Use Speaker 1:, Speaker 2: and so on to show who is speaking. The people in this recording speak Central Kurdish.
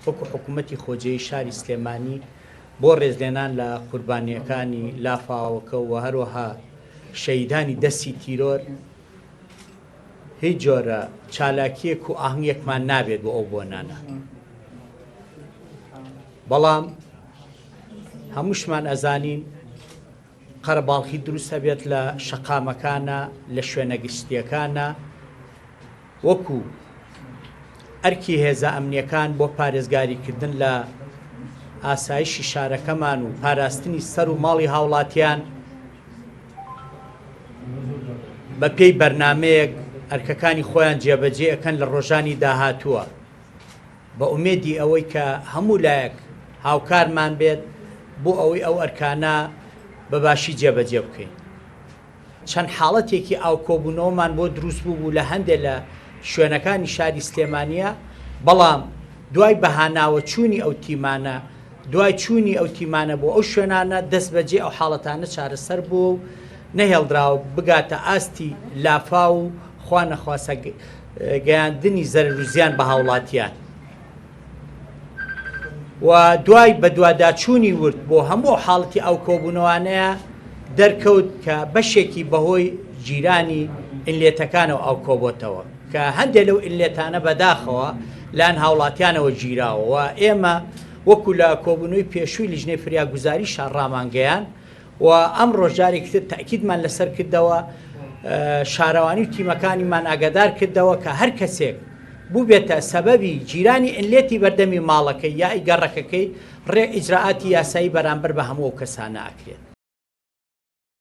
Speaker 1: وەکو حکوومەتی خۆجێی شاری سلێمانی بۆ ڕێزلێنان لە قوربانییەکانی لافاوەکە و هەروەها شەهیدانی دەستی تیرۆر هیچ جۆرە چالاکییەک و ئاهەنگێکمان نابێت بۆ ئەو بۆنانە. بەڵام هەمووشمان ئەزانین قەرەباڵخی دروست ئەبێت لە شەقامەکانا، لە شوێنە گشتییەکانا، وەکو ئەرکی هێزە ئەمنییەکان بۆ پارێزگاریکردن لە ئاسایشی شارەکەمان و پاراستنی سەر و ماڵی هاوڵاتیان، بەپێی بەرنامەیەک ئەرکەکانی خۆیان جێبەجێ ئەکەن لە ڕۆژانی داهاتووە. بە ئومێدی ئەوەی کە هەموو لایەک هاوکارمان بێت بۆ ئەوەی ئەو ئەرکانە بە باشی جێبەجێ بکەین. چەند حاڵەتێکی ئاو کۆبوونەوەمان بۆ دروست بووبوو لە هەندێ لە شوێنەکانی شاری سلێمانییە، بەڵام دوای بەهاناوە چوونی ئەو تیمانە، دوای چوونی ئەو تیمانە بۆ ئەو شوێنانە دەستبەجێ ئەو حاڵەتانە چارەسەر بووە و نەهێڵدراوە بگاتە ئاستی لافاو و خوا نەخواستە گەیاندنی زەرەر و زیان بە هاوڵاتیان و دوای بەدواداچوونی ورد بۆ هەموو ئەو حاڵەتی ئاو کۆبوونەوانەیە دەرکەوت کە بەشێکی بەهۆی گیرانی ئینلێتەکانەوە ئاو کۆبۆتەوە کە هەندێک لەو ئینلێتانە بەداخەوە لایەن هاوڵاتیانەوە گیراوە و ئێمە وەکو لە کۆبوونەوەی پێشووی لیژنەی فریاگوزاری شار ڕامانگەیان و ئەمڕۆش جارێکی تر تەئکیدمان لەسەر کردەوە، شارەوانی و تیمەکانیمان ئاگادار کردەوە کە هەر کەسێک بووبێتە سەبەبی گیرانی ئینلێتی بەردەمی ماڵەکەی یا گەڕەکەکەی ڕێ ئیجرائاتی یاسایی بەرامبەر بە هەموو ئەو کەسانە ئەکرێت.